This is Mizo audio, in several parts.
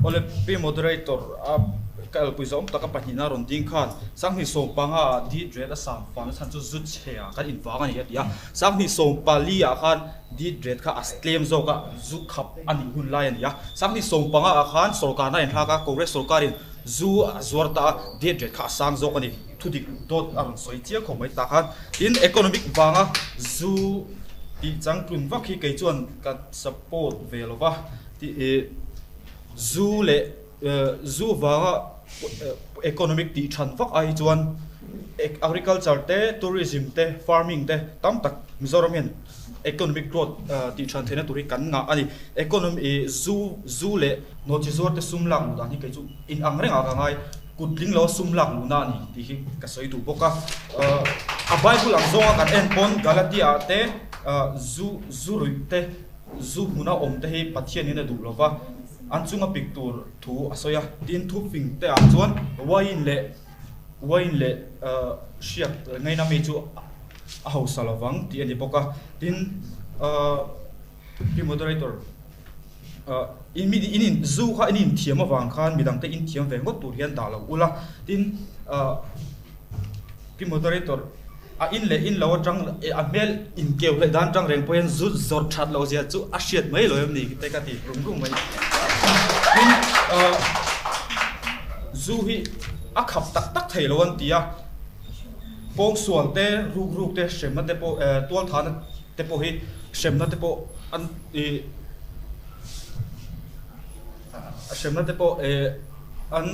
Awle Pi Moderator a ka elpui zawng tak a pahnihna rawn ding khan Sanghnih sawmpanga ah deed rate a sang fang chhan chu zu chhe ah kan invang a ni a ti a. Sanghnih sawmpali ah khan deed rate kha a tlem zawk a, zu khap a nih hun lai a ni a. Sanghnih sawmpanga ah khan sorkarna a inthlak a, Congress sorkarin zu a zuar ta a, deed rate kha a sang zawk a ni. Thudik dawt a rawn sawi chiang khawp mai tah khan. Tin, economic vanga zu tih changtlun vak hi kei chuan ka support ve lo va. Tih zu leh zu vanga economic tih than vak ai chuan agriculture te, tourism te, farming te tam tak Mizoram hian economic growth tih than theihna tur hi kan ngah a ni. Economy zu zu leh nawhchi zuar te sum lak luh dan hi kei chu in ang rengah ka ngai kut tling lo sum lak luhna a ni tih hi ka sawi duh bawk a. A Bible ang zawnga kan en pawn Galatia ah te zu zu ruih te Zu hmuna awm te hi Pathianin a duh lo va, an chunga pik tur thu a sawi a. Tin, thu fing te ah chuan wine leh wine leh hriak ngaina mi chu a hausa lo vang tih a ni bawk a. Tin, Pi Moderator, in mi in in zu kha in inthiam avang khan midang te inthiam ve ngawt tur hian dah lo ula. Tin, Pi Moderator, A in leh in lo atang a hmel inkeu hleh dan atang reng pawh hian zut zawrh that loh zia chu a hriat mai lo em ni te ka ti rum rum mai. Tin, zu hi a khap tak tak thei lo an ti a, pawngsual te, ruk ruk te, hremna te pawh, tualthahna te pawh hi hremna te pawh an ih hremna te pawh an.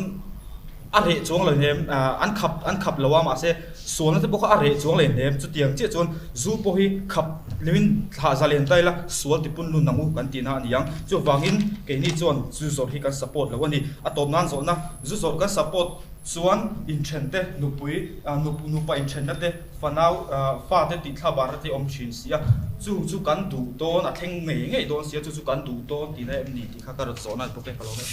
A reh chuang lo hnem, an khap an khap lo a, mahse sualna te pawh kha a reh chuang leh hnem. Chutiang chiah chuan zu pawh hi khap hlimin thlah za len daila sual tipun lun ang u kan tihna a ni ang. Chuvangin keini chuan zu zawrh hi kan support lo a ni. A tawp nan zawhna, zu zawrh kan support chuan inthen te, nupui, nupa inthenna te, fanau, fate tih thla barna te awm thin si a. Chu chu kan duh dawn, a thleng ngei ngei dawn si a, chu chu kan duh dawn tihna em ni tih kha ka rawn zawhna a ni bawk e, ka lo hre.